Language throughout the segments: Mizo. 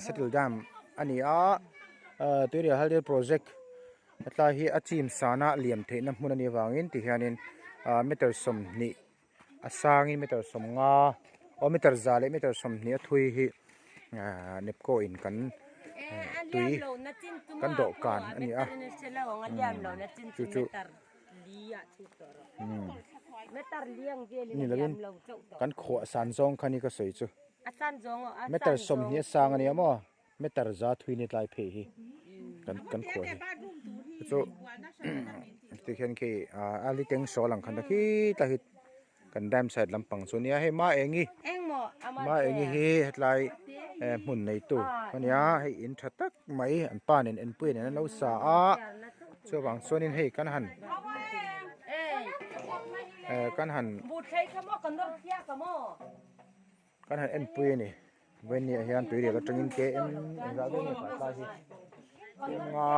Settle dam a ni a ahh tuirial hydel project hetlai hi a chim sana liam theihna hmun a nih avangin ti hianin ahh meter 20 a sangin meter 50 aw meter 100 leh meter 20 a thui hi ahh nepco in kan tui kan dawhkan a ni a chu chu ni lovin kan khuah san zawng kha ni ka sawi chu meter 20 a sang a nia maw meter 100 thui ni tlai phei hi kan kan khuah hi chu tikhian khi a li teng sawl ang khan ta khilai hi Kan dam side lampang chu nia hei ma engi ma engi hi hetlai eh hmun neitu ania hei in tha tak mai an pa nen enpui nen an lo sa a chuvang chuanin hei kan han eh kan han kan han enpui a ni vawiin ah hian tuirial atangin km engzah vel nge tlai hi km nga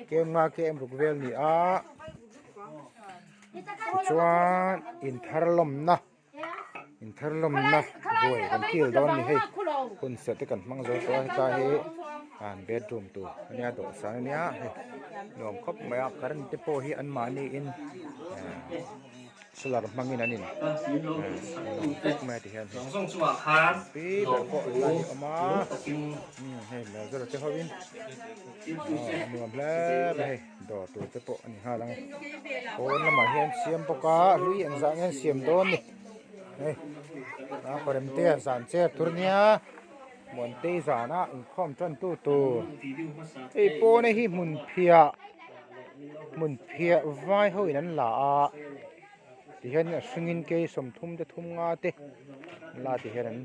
km nga km ruk vel a ni a tichuan inthar lawmna inthar lawmna buai kan kil dawn a ni hei hun serh te kan hmang zo tawh a hetlai hi an bedroom tur a nia dawhsan a nia hei nuam khawp mai a current te pawh hi anmahni in eh. Solar hmangin an in vek mai a ti hian pi ber pawh lai hi a awm a hei mezara te ho in a nuam hle mai hei dawr tur te pawh a ni nghal ang e pawn lamah hian siam bawk a hlui engzah nge an siam dawn ni hei a kawrem te a zan cher tur ania Muantei zana inkhawm tan tu tur hei pawn hi hmun phiah. Hmun phiah vai ho in an la a tihian a hringin kei 30 te 30 te an la tihian an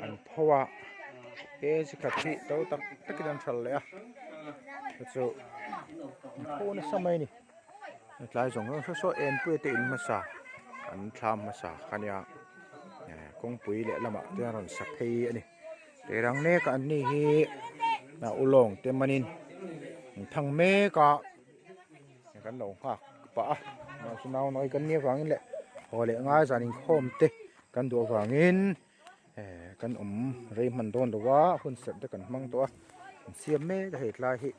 an pho a ke chi khat hi to tak takin an hralh leh a chu chu an pho nasa mai a ni tlai zawng zawng saw saw enpuia te in hmasa an thlam hmasa kha nia eh kawngpui leh lamah te an rawn sa phei a ni. Keirang mek an ni hi a ulawng te manin an thang mek a kan lo nghak pah a mahse nau nawi kan nih avangin leh haw leh ngai zan inkhawm te kan duh avangin eh kan awm rei hman dawn lo a hun serh te kan hmang tawh a an siam mek a hei tlai hi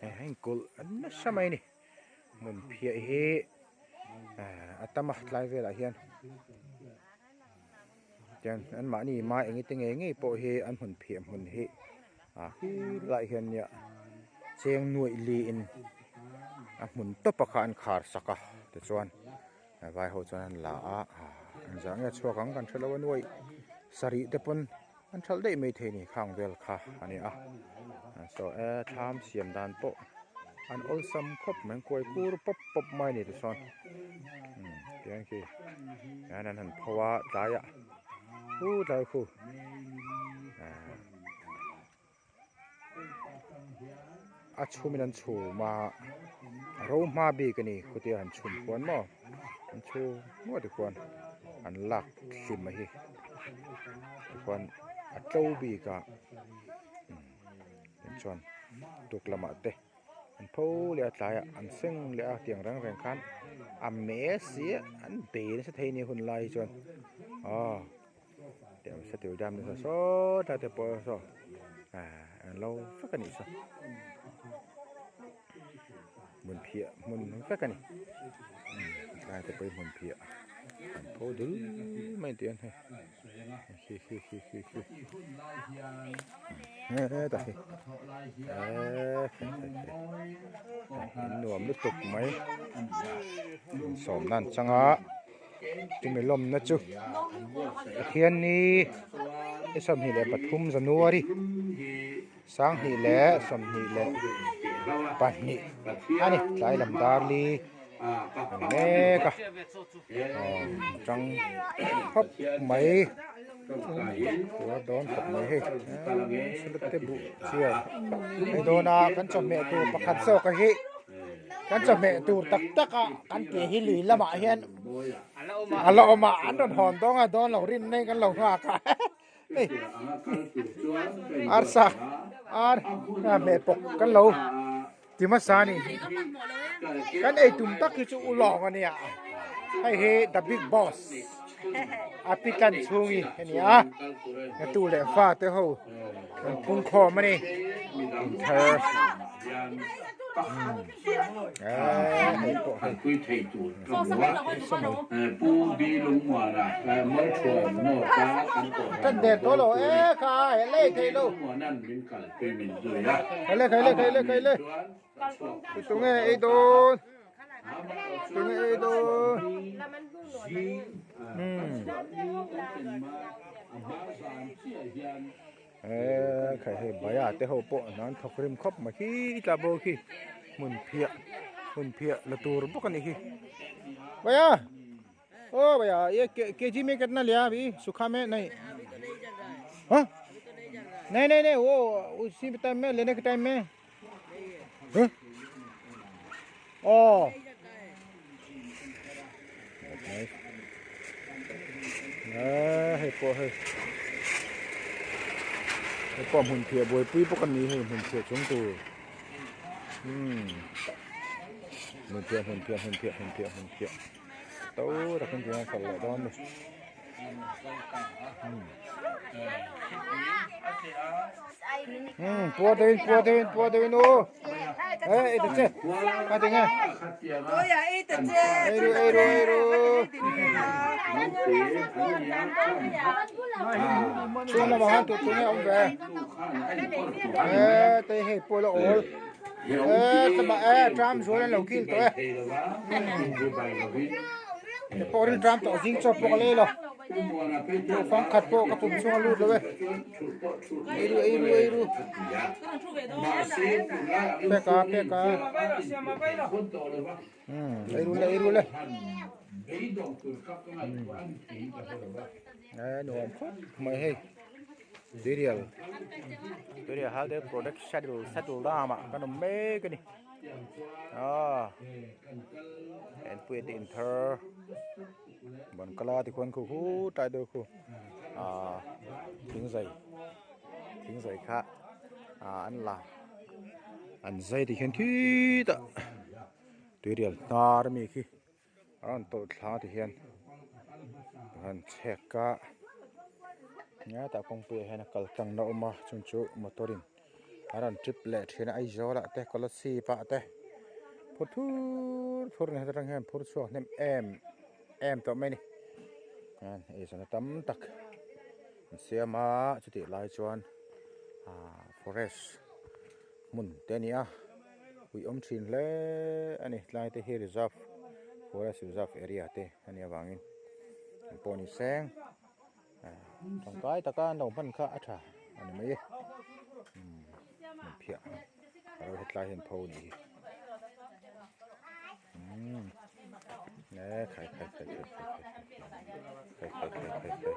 eh a inkulh nasa mai a ni. Hmun phiah hi a tam a tlai velah hian tian anmahni ma eng te ngei ngei pawh hi an hmun phiah hmun hi ah khi lai hian nia cheng nuaih liin a hmun tawp a kha an khar sak a tichuan vai ho chuan an la a engzah nge a chhuak ang kan hrelo a nuaih sarih te pawn an thalh daih mai thei a ni khang vel kha a ni a saw e thlam siam dan pawh an awlsam khawp mai an kuai kur pawp pawp mai a ni tichuan umm tiang khi hian an han pho a tlaiah hu tlai khu ahh a chhum in an chhum a a ro hma bik a ni khutia han chhum khuan maw an chhum ngawt tikhuan an lak hlim a hi tikhuan a tlo bik a umm chuan tuk lamah te an pho leh a tlaiah an seng leh a tiang reng reng khan a meh si a an bei nasa thei a ni hun lai hi chuan aw. Tiang sa tir dam nasa sawt a te pawh saw ah an lo vek a nih saw hmun phiah hmun vek a ni tlai te pawh hi hmun phiah an pho dul mai tih an hei khi khi khi khi khi hetah hi eee in nuam lutuk mai sawmna an chang a. Chumi lawmna chu Pathianni ni 23 January 2022 a ni tlai lam dar li a ni mek a aw tang khawp mai tuar dawn khawp mai hei eee te buh chiar hei dawn a kan chawhmeh tur pakhat zawk a hi. Kan chawhmeh tur tak tak a kan tih hi lui lamah hian a la awm a an rawn hawn dawng a dawn lo rin nei kan lo nghak a hei arsa ar hmeh pawk kan lo ti hmasa a ni kan ei tum tak hi chu ulawng a nia hei hi the big boss. A pi tlan chhungi a ni a a tu leh fa te ho an pung khawm a ni inthar eee hei pawh hei tan der tawh lo e kha he lei thei lo khai le khai le khai le khai le tunge ei dawn. Tunge ei dawn. Eee khai hei baya te ho pawh an thawk rim khawp mai khi tla bo khi hmun phiah hmun phiah la tur bawk a ni khi baya oh baya ye kg mein kitna liya abhi sukha mein nahi ha nahi nahi nahi wo usi time mein lene ke time mein Huh? Oh. Eh, hei pawh hei. Hei pawh hmun phiah buaipui bawk a ni hei hmun phiah chung tur. Hmm. Hmun phiah hmun phiah hmun phiah hmun phiah hmun phiah. To takin tiang a kal leh dawn a ni. Hmm, pua deuhin pua deuhin pua deuhin u. Eh, ei ta che. Ka ti nge. Ei ru ei ru ei ru. Chuan lamah khan tut tunge awm ve. Eh, tei hei pawh la awl. Eh, tlama eh tram zual an lo kil tawh e. He pawh rin tram tawh zing chaw pawh ka lei lo. Fang khat pawh ka pum chhung a lut lo e. Ei ru ei ru ei ru. Peka peka. Hmm, ei ru le ei ru le. Eh, nuam khawp mai hei. Durial. Durial hal te product schedule settle dam ah kan awm mek a ni. Ah. Enpui te inthar bankala te khuan khu khu tlai deuh khu ah thingzai thingzai kha ah an la an zai ti khian khitah tuirial hnar ami khi a rawn tawlh thla ti hian han chhek a hetah kawngpui ah hian a kal tlang na a awm a chung chu motor in a rawn trip leh thin a Aizawl ah te Kolasib ah te phur thur thur a ni heta tang hian phur chhuak hnem em em tawh mai a ni eizawnna tam tak an siam a chutih lai chuan ah forest hmun te a ni a ui awm thin hle a ni tlai te hi reserve forest reserve area te a nih avangin an pawh ni seng tangkai taka an lo hman kha a tha a ni mai e umm phiah a lo hetlai hian pho a nih hi umm e khai khai khai khai khai khai khai khai khai khai.